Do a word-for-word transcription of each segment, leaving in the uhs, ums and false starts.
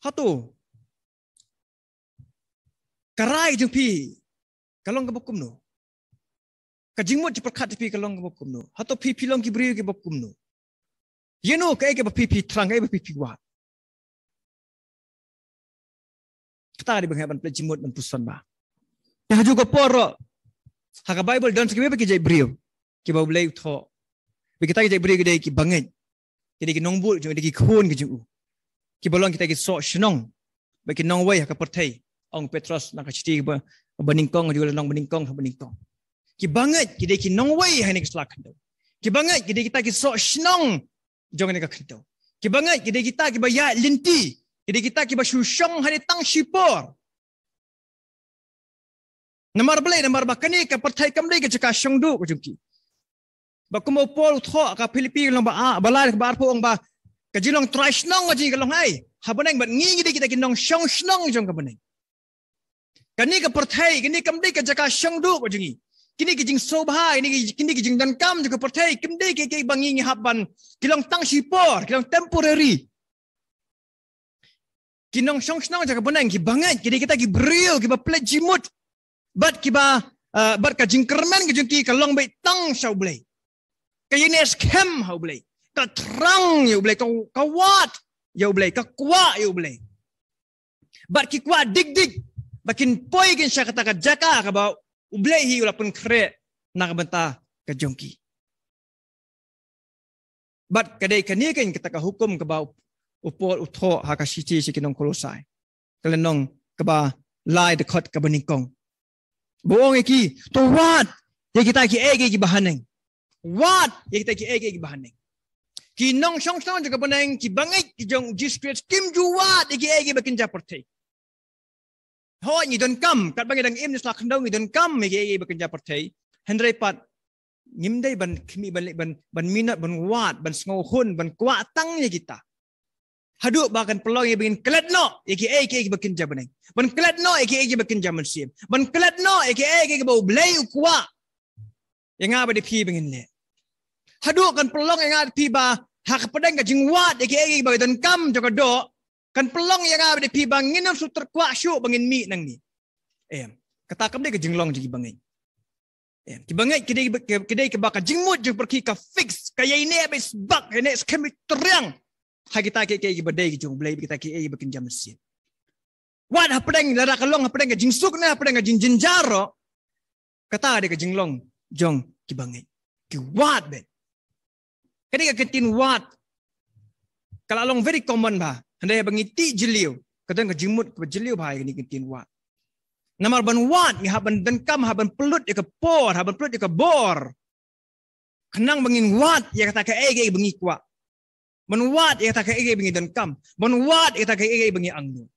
Hato ka rai jong phi ka long kaba kumno? Ka jingmut jingpyrkhat jong phi ka long kaba kumno? Hato phi phi long ki briew kiba kumno? Ïa no kaei kaba phi phi thrang, kaei ba phi phi wad? Kata dei ba nga hap ban pynjah jingmut ban puson ba. Te ha ju ka por ruh, ha ka Bible don sa kiwei pat ki jait briew kiba U Blei u thoh ba kita ki jait briew ki dei kiba ngeit, ki dei ki nongbud jong u, ki dei ki khun ki jong u, kiba long kita ki soh shnong bad ki nongwei ha ka pyrthei. Ong Petros na ka shithi ba, ba nyngkong, ha ju lynnong ba nyngkong, ba nyngkong. Kiba ngeit ki dei ki nongwei ha kane ka sla khyndew. Kiba ngeit ki dei kita ki soh shnong jong kane ka khyndew. Kiba ngeit ki dei kita kiba ïaid lynti, ki dei kita kiba shu shong hangne tang shipor. Namar balei? Namar ba kane ka pyrthei kam dei ka jaka shong duh ka jong ki. Ba kumba u Paul u thoh ha ka Philippi lynnong ba ar, ba lai, kaba arphew, ong ba ka jinglong trai shnong ka jong ngi ka long ei ha bneng, bad ngi ngi dei kita ki nongshong shnong jong ka bneng. Kane ka pyrthei, kane kam dei ka jaka shong duh ka jong ngi. Kine ki jingsngewbha, kine ki, kine ki jingdonkam jong ka pyrthei kim dei kiei kiei ba ngi ngi hap ban, ki long tang shipor, ki long temporary. Ki nongshong shnong jong ka bneng kiba ngeit ki dei kita ki briew kiba pynjah jingmut bad kiba, eh, bad ka jingkyrmen ka jong ki ka long beit tang sha U Blei. Ka ïaineh skhem ha U Blei, ka thrang ïa U Blei, ka, ka wad ïa U Blei, ka kwah ïa U Blei. Bad ki kwah dik dik ba kin poi kin sha kata ka jaka kaba U Blei hi u la pynkhreh na ka bynta ka jong ki. Bad ka dei kane keiñ kata ka hukum kaba u, u Paul u thoh ha ka shithi sha ki nong Kolosai, ka lynnong kaba lai, dkhot kaba nyngkong, ba u ong ïa ki, to wad ïa kita kiei kiei kiba haneng. Wad ïa kita kiei kiei kiba haneng. Ki nongshong shnong jong ka bneng kiba ngeit ki jong U Jisu Khrist kim ju wad ïa kiei kiei ba kynja pyrthei. Hooid, ngi donkam, katba ngi dang im ha sla khyndew ngi donkam ïa kiei kiei ba kynja pyrthei. Hynrei pat ngim dei ban khmih, ban, ban, ban minot, ban wad, ban sngewhun, ban kwah tang ïa kita. Haduh ba kan pynlong ïa ba ngin klet noh ïa kiei kiei ba kynja bneng, ban klet noh ïa kiei kiei ba kynja mynsiem, ban klet noh ïa kiei kiei ba U Blei u kwah ïa nga bad ïa phi ba ngin leh. Haduh kan pynlong ïa nga bad phi ba ha ka pdeng ka jingwad ïa kiei kiei ba donkam jong ka doh, kan pynlong ïa nga bad ïa phi ba ngin ym sngewthuh kwah shuh ba ngin mih nangne. Em, kata kam dei ka jinglong jong kiba ngeit. Em, kiba ngeit ki dei, ki dei kiba ka jingmut jong ki ka fix, ka ïaineh beit sbak, ïaineh skhem beit triang ha kita kiei kiei kiba dei ki jong U Blei, kita kiei kiei ba kynja mynsiem. Wat hapdeng, lada ka long hapdeng ka jingsuk ne hapdeng ka jingjynjar ruh, kata dei ka jinglong jong kiba ngeit. Ki wad beit. Ka dei ka ktien wad ka la long very common bha. Hynrei haba ngi tih jylliew, ka don ka jingmut kaba jylliew bha ïa kane ka ktien wad. Namar ban wad ngi hap ban donkam, hap ban pynlut ïa ka por, hap ban pynlut ïa ka bor, khnang ba ngin wad ïa kata kaei kaei ba ngi kwah, ban wad ïa kata kaei kaei ba ngi donkam, ban wad ïa kata kaei kaei ba ngi angnud.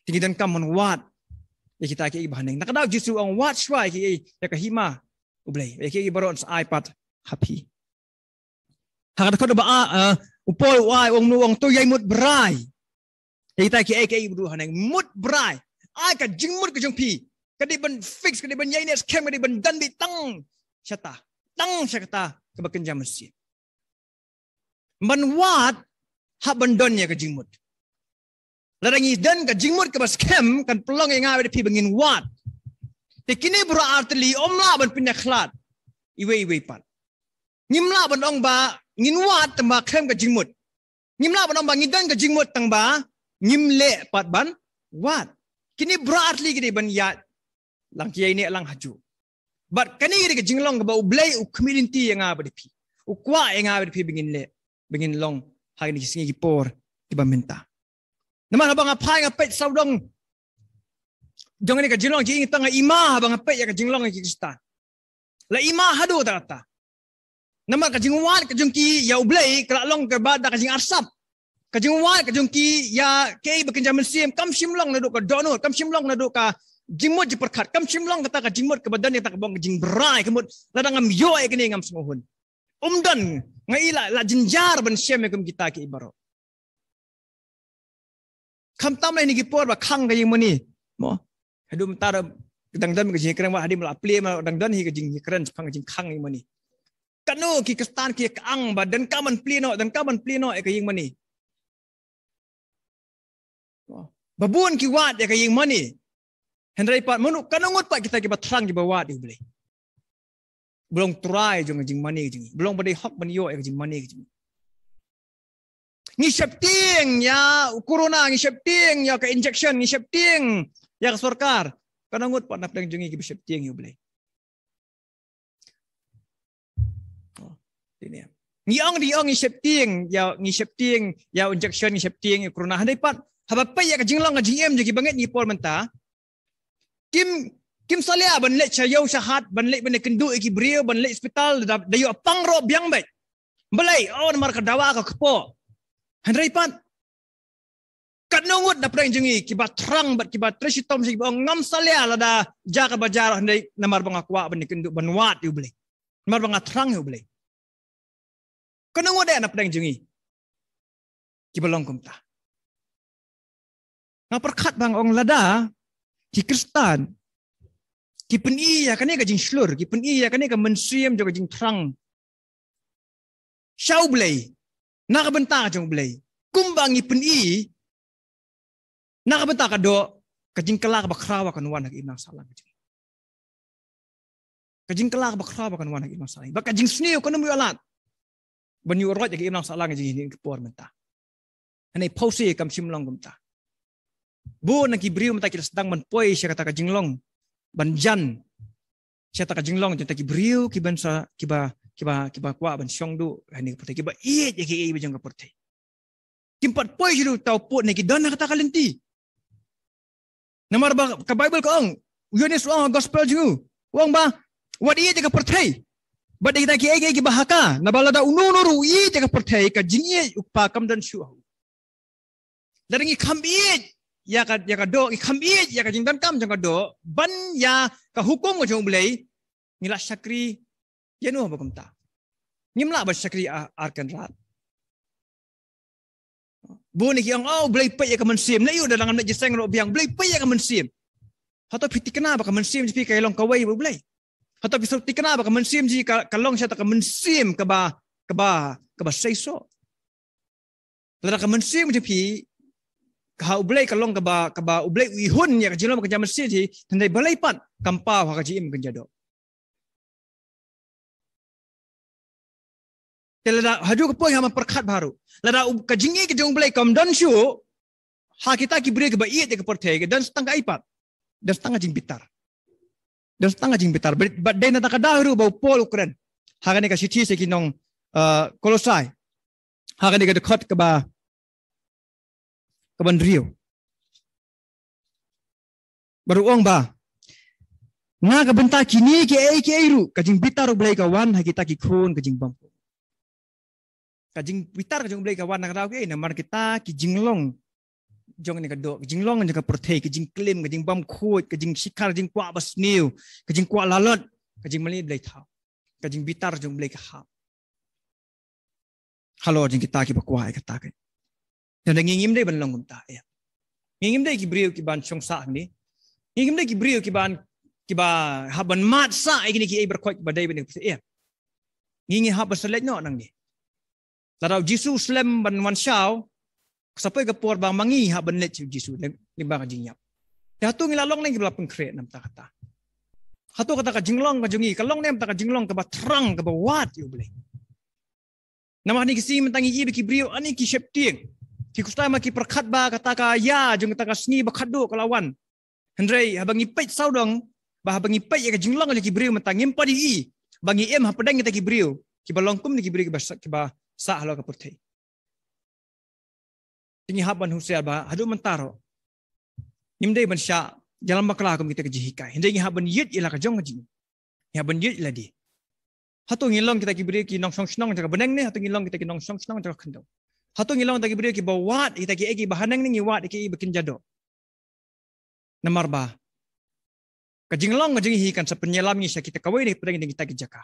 Te ngi donkam ban wad ïa kita kiei kiei ba haneng. Na ka daw Jisu u ong, wad shuwa ïa kiei, ïa ka hima U Blei, ïa kiei kiei baroh yn sa ai pat ha phi. Ha ka dkhot ba ar, eh, u Paul u ai, u ong, u ong to ïai mut brai ïa kita kiei kiei ba duh haneng. Mut brai. Ai ka jingmut ka jong phi, ka dei ban fix, ka dei ban ïaineh skhem, ka dei ban don beit tang shata, tang sha kata kaba kynja mynsiem. Ban wad, hap ban don ïa ka jingmut. Lada ngi don ka jingmut kaba skhem, kan pynlong ïa nga bad ïa phi ba ngin wad. Te kine baroh artylli ym lah ban pynïakhlad iwei iwei pat. Ngim lah ban ong ba ngin wad tang ba khlem ka jingmut. Ngim lah ban ong ba ngi don ka jingmut tang ba ngim leh pat ban wad. Kine baroh artylli ki dei ban ïaid lang, ki ïaineh lang hajuh. Bad kane ka dei ka jinglong kaba U Blei u khmih lynti ïa nga bad ïa phi, u kwah ïa nga bad ïa phi ba ngin leh, ba ngin long ha kine ki sngi ki por kiba mynta. Namar haba nga phai nga peit sawdong jong kane ka jinglong jingïeit, tang nga ïma haba nga peit ïa ka jinglong ki Khristan. La ïma haduh katta katta. Namar ka jingwad ka jong ki ïa U Blei ka la long kaba da ka jingarsap. Ka jingwad ka jong ki ïa kiei ba kynja mynsiem kam shym long naduh ka dohnud, kam shym long naduh ka jingmut jingpyrkhat, kam shym long kata ka jingmut kaba don ïa kata kaba ong ka jingbrai, ka mut lada ngam ïoh ïa kane ngam sngewhun. Ym don, nga i la, la jynjar ban shem ïa kum kita kiei baroh. Khamtam lei ha kine ki por ba khang ka ïing mane, mo, haduh mynta dang don ka jingïakren, wat hadien ba la plie ma dang don hi ka jingïakren shaphang ka jingkhang ïing mane. Katno ki Khristan ki ïa ka ang ba donkam ban plie noh, donkam ban plie noh ïa ka ïing mane. Ba bun ki wad ïa ka jingmane. Hynrei pat mynno, katno ngut pat kita kiba thrang kiba wad ïa U Blei. Ba long trai jong ka jingmane ka jong ngi. Ba long ba dei hok ban ïoh ïa ka jingmane ka jong ngi. Ngi sheptieng ïa u corona, ngi sheptieng ïa ka injection, ngi sheptieng ïa ka sorkar. Katno ngut pat na pdeng jong ngi kiba sheptieng ïa U Blei. Oh, dei ne. Ngi ong, ngi ong ngi sheptieng ïa, ngi sheptieng ïa u injection, ngi sheptieng ïa u corona. Hynrei pat haba peit ïa ka jinglong ka jingim jong kiba ngeit ngi por mynta, kim, kim salia ban leit sha ïew sha hat, ban leit ban leit kynduh ïa ki briew, ban leit hospital, da, da ïoh pang ruh biang beit. Balei? Oh, namar ka dawa ka kpoh. Hynrei pat katno ngut na pdeng jong ngi kiba thrang bad kiba trei shitom sha kiba ong ngam salia lada jia kaba jia ruh, hynrei namar ba nga kwah ban leit kynduh ban wad ïa U Blei. Namar ba nga thrang ïa U Blei. Katno ngut eh na pdeng jong ngi kiba long kumta? Nga pyrkhat ba nga ong lada ki Khristan ki pyni ïa kane ka jingshlur, ki pyni ïa kane ka mynsiem jong ka jingthrang sha U Blei, na ka bynta jong U Blei, kumba ngi pyni na ka bynta ka doh, ka jingkylla kaba khraw kan wan ha ka imlang sahlang ka jong ngi. Ka jingkylla kaba khraw kan wan ha ka imlang sahlang. Bad ka jingsniew kan ym ïoh lad ban ïuh roit ha ka imlang sahlang ka jong ngi ha kine ki por mynta. Hangne phewse kam shym long kumta. Bun na ki briew mynta ki la sdang ban poi sha kata ka jinglong ban jan sha kata ka jinglong jong kita ki briew kiban sa, kiba, kiba, kiba kwah ban shong duh ha kane ka pyrthei, kiba ïeit ïa kiei kiei ba jong ka pyrthei. Kim pat poi shuh tau put ne ki don ha kata ka lynti. Namar ba ka Baibl ka ong, u Ïoannis u ong ha gospel jong u, u ong ba wat ïeit ïa ka pyrthei bad ïa kita kiei kiei kiba ha ka, naba lada uno uno ruh u ïeit ïa ka pyrthei, ka jingïeit U Kpa kam don shuh ha u. Lada ngi kham ïeit ïa ka, ïa ka doh, ngi kham ïeit ïa ka jingdonkam jong ka doh ban ïa ka hukum ka jong U Blei, ngi la shakri ïano ba kumta? Ngim lah ban shakri ar, ar kynrad. Bun ki ong, oh, U Blei peit ïa ka mynsiem. Lei ïa u da dang ngam leit jingïaseng ruh biang, U Blei peit ïa ka mynsiem. Hato phi thikna ba ka mynsiem jong phi ka long kawei bad U Blei? Hato phi sngewthikna ba ka mynsiem jong phi ka, ka long shisha ka mynsiem kaba, kaba, kaba seisoh? Lada ka mynsiem jong phi ka ha U Blei ka long kaba, kaba U Blei u ihun ïa ka jinglong ka jingmynsiem jong phi, hynrei balei pat kam paw ha ka jingim ka jingdoh? Te lada haduh ka poi ha man pyrkhat baroh, lada u, ka jingïeit ka jong U Blei kam don shuh ha kita ki briew kiba ïeit ïa ka pyrthei, ka don tang kaei pat? Don tang ka jingbitar. Don tang ka jingbitar. Bad, bad dei na kata ka daw ruh ba u Paul u kren ha kane ka shithi sha ki nong, uh, Kolosai, ha kane ka dkhot kaba, kaba hynriew. Bad u ong ba na ka bynta kine kiei kiei ruh ka jingbitar U Blei ka wan ha kita ki khun ka jingbymkhuid. Ka jingbitar ka jong U Blei ka wan na ka daw kiei? Namar kita ki jinglong jong kane ka doh, ki jinglong jong ka pyrthei, ki jingklim, ki jingbymkhuid, ki jingshikar, ki jingkwah basniew, ki jingkwah lalot, ki jingmane bleithaw, ka jingbitar jong U Blei ka hap halor jong kita kiba kwah ïa kata ka. Te ngi ngim dei ban long kumta, ïa. Ngi ngim dei ki briew kiban shong sah hangne. Ngi ngim dei ki briew kiban, kiba hap ban mad sah ïa kine kiei baroh kiba dei ban, ïa. Ngi, ngi hap ban sa leit noh nangne. Lada u Jisu u slem ban wan shaw, ka sa poi ka por ba ma ngi hap ban leit sha u Jisu lyngba ka jingïap. Te hato ngi la long ne ngi la pynkhreh na bynta kata? Hato kata ka jinglong ka jong ngi ka long ne kata ka jinglong kaba thrang, kaba wad ïa U Blei? Namar hangne ki sngi mynta ngi ïohi ba ki briew hangne ki sheptieng. Ki Khristan ma ki pyrkhat ba kata ka ïa jong kata ka sngi ba khatduh ka la wan. Hynrei haba ngi peit sawdong, ba haba ngi peit ïa ka jinglong jong ki briew mynta, ngim pat ïohi ba ngi im hapdeng kita ki briew kiba long kum ki briew kiba sa-, kiba sah halor ka pyrthei. Te ngi hap ban husiar ba haduh mynta ruh ngim dei ban shah ïalam bakla kum kita ki jinghikai. Hynrei ngi hap ban ïeit ïa la ka jong ka jingim. Ngi hap ban ïeit ïa lade. Hato ngi long kita ki briew ki nongshong shnong jong ka bneng ne hato ngi long kita ki nongshong shnong jong ka khyndew? Hato ngi long kita ki briew kiba wad ïa kita kiei kiba ha neng ne ngi wad ïa kiei ba kynja doh? Namar ba ka jinglong ka jong ngi hi kan sa pynïalam ngi sha kita kawei ne pdeng kita ki jaka.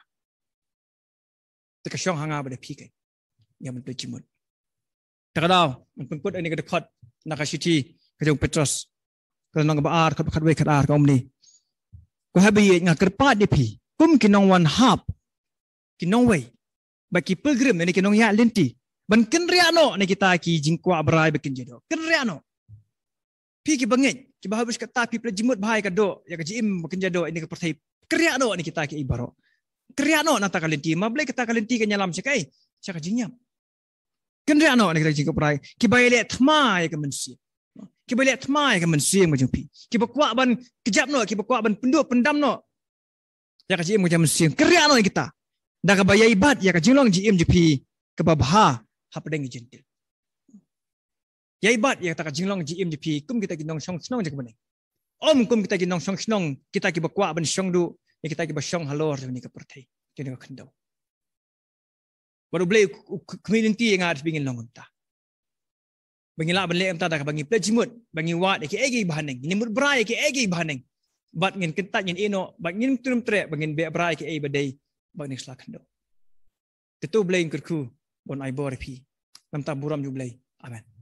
Te ka shong ha nga bad ha phi kein. Ïa, mynta jingmut. Te ka daw ngan pynkut ïa kane ka dkhot na ka shithi ka jong u Petros, ka lynnong kaba ar, dkhot khatwei, khatar, ka ong kumne: Ko haba ïeit, nga kyrpad ïa phi kum ki nongwan hap, ki nongwei bad ki pilgrim, ne ki nongïaid lynti, ban kynriah noh na kita ki jingkwah brai ba kynja doh. Kynriah noh. Phi ki bangeit, ki ba ha bus kata phi pla jingmut bha ïa ka doh, ïa ka jingim ba kynja doh ïa kane ka pyrthei. Kyrïa noh na kita ki ei baroh. Kyrïa noh na kata ka lynti, ma balei kata ka lynti kan ïalam sha kaei? Sha ka jingïap. Kyrïa noh na kita ki jingkyrpad. Ki ba ïaleh thma ïa ka mynsiem. Ki ba ïaleh thma ïa ka mynsiem ka jong phi. Ki ba kwah ban kjap noh, ki ba kwah ban pynduh pyndam noh ïa ka jingim ka jong ka mynsiem. Kyrïa noh ïa kita. Da kaba ïai bat ïa ka jinglong jingim jong phi kaba bha hapdeng ki jentil. Ïai bat ïa kata ka jinglong jingim jong phi kum kita ki nongshong shnong jong ka bneng. Ym kum kita ki nongshong shnong, kita ki ba kwah ban shong duh ïa kita ki ba shong halor jong kane ka pyrthei, jong kane ka khyndew. Bad U Blei u, u, u khmih lynti ïa nga da phi ba ngin long kumta. Ba ngin lah ban leh kumta da kaba ngi pla jingmut, ba ngi wad ïa kiei kiei ba haneng, ngin mut brai ïa kiei kiei ba haneng. Bad ngin kyntait, ngin ïehnoh, bad ngin triem treh, ba ngin beh brai ïa kiei ba dei, bad ngin sla khyndew. Te to U Blei un kyrkhu, ban ai bor ïa phi. Namar ka burom jong U Blei. Amen.